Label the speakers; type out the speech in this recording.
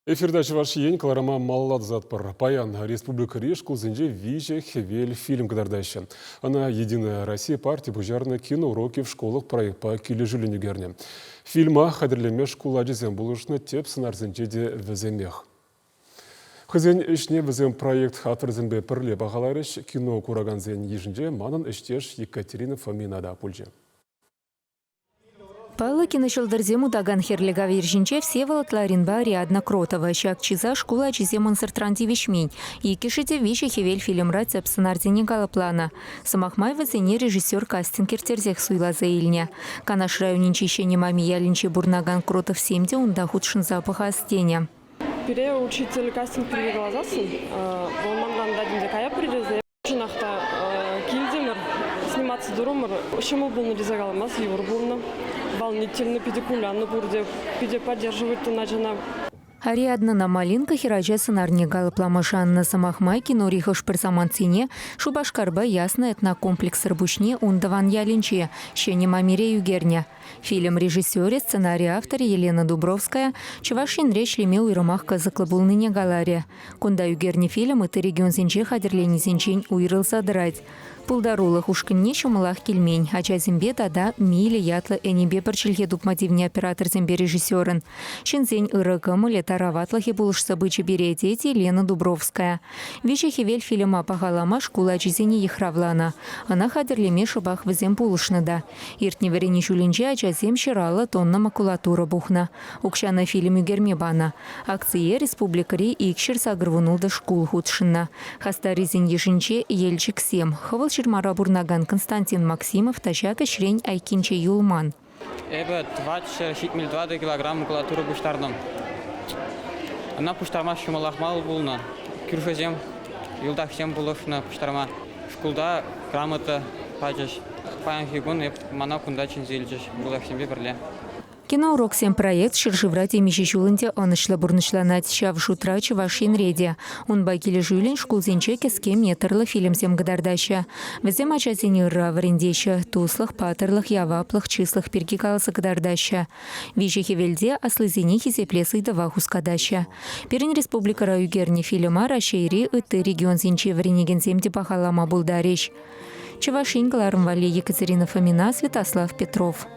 Speaker 1: Эфирта Чӑваш Ен кӑларӑма малалла тӑсатпӑр. Паян республикӑри шкулсенче Виҫӗ хӗвел фильм кӑтартаҫҫӗ. Ӑна Единая Россия парти пуҫарнӑ Киноуроки в школах проектпа килӗшӳллӗн ӳкернӗ. Фильма хатӗрлеме шкул ачисем пулӑшнӑ тӗп сӑнарсенче те вӗсемех. Хӑйсен ӗҫне вӗсем проект авторӗсемпе пӗрле пахаларӗҫ. Кино куракансен йышӗнче манӑн ӗҫтеш Екатерина Фомина та пулчӗ.
Speaker 2: Паллӑ киноҫӑлтӑрсем утакан хӗрлӗ кавир ҫинче Всеволод Ларинпа Ариадна Кротова ҫак чыса шкул ачисем ӑнсӑртран тивӗҫмен. Иккӗшӗ те Виҫӗ хӗвел фильмра тӗп сӑнарсене калӑпланӑ. Сӑмах май, вӗсене режиссер кастинг ирттерсех суйласа илнӗ. Канаш районӗнчи Ҫӗнӗ Мами ялӗнче пурӑнакан Кротовсем те унта хутшӑнса пӑхас тенӗ.
Speaker 3: Пире учитель кастинг пирки каласассӑн, вӑл манран патӗнче кая тесе Чӑнах та килтӗмӗр, сниматься турӑмӑр. Ҫӑмӑл пулнӑ тесе каламас, йывӑр пулнӑ. Волнительно, питӗ куляннӑ пурте, питӗ поддерживать тунӑ ачана.
Speaker 2: Ариаднӑна Малинка хӗрача сӑнарне калӑплама шаннӑ. Сӑмах май, кинори хӑш-пӗр самантсене Шупашкарпа Ясна этнокомплексӑр пуҫне ун тӑван ялӗнче, Ҫӗнӗ Мамире ӳкернӗ. Фильм режиссерӗ, сценари авторӗ Елена Дубровская Чӑваш Енре ӗҫлеме уйрӑмах кӑсӑклӑ пулнине каларӗ. Кунта ӳкернӗ фильм ытти регионсенче хатӗрленисенчен уйрӑлса тӑрать. Пултарулӑх ушкӑнне ҫӑмӑлах килмен ачасемпе тата Миля ятлӑ ӗнепе пӗр чӗлхе тупма тивнӗ операторсемпе режиссерӑн. Ҫынсен ырӑ кӑмӑлӗ, тараватлӑхӗ пулӑшса пычӗ пире, тет Елена Дубровская. Виҫӗ хӗвел фильма пахалама шкул ачисене йыхравланӑ. Ӑна хатӗрлеме шӑпах вӗсем пулӑшнӑ та. Иртнӗ вӗренӳ ҫулӗнче ачасем ҫӑраллӑ тонна макулатура пухнӑ. Укҫана фильм ӳкерме панӑ. Акцие республикӑри 286 шкул хутшӑннӑ. Хастаррисен йышӗнче Елчӗксем. Хӑвӑлҫырмара пурӑнакан Константин Максимов та ҫак ӗҫрен айккинче юлман.
Speaker 4: Эпӗ 474 килограмм макулатура пуҫтартӑм. Ӑна пуҫтарма ҫӑмӑлах мар пулнӑ. Кӳршӗсем, юлташсем пулӑшнӑ пуҫтарма. Шкулта грамота пачӗҫ. Паянхи кун эп мана кунта чӗнсе илчӗҫ юлташсемпе пӗрле.
Speaker 2: Киноуроксем проект ҫӗршывра темиҫе ҫул ӗнтӗ ӑнӑҫлӑ пурнӑҫланать, ҫав шутра Чӑваш Енре те. Унпа килӗшӳллӗн шкулсенче кӗске метрлӑ фильмсем кӑтартаҫҫӗ. Вӗсем ачасене ырра вӗрентеҫҫӗ, туслӑх, паттӑрлӑх, яваплӑх, чыслӑх пирки каласа кӑтартаҫҫӗ. Виҫӗ хӗвелте аслисене хисеплес ыйтӑва хускатаҫҫӗ. Пирӗн республикӑра ӳкернӗ фильма Раҫҫейри ытти регионсенче вӗренекенсем те пахалама пултарӗҫ. Чӑваш Ен кӑларӑм валли Екатерина Фомина, Святослав Петров.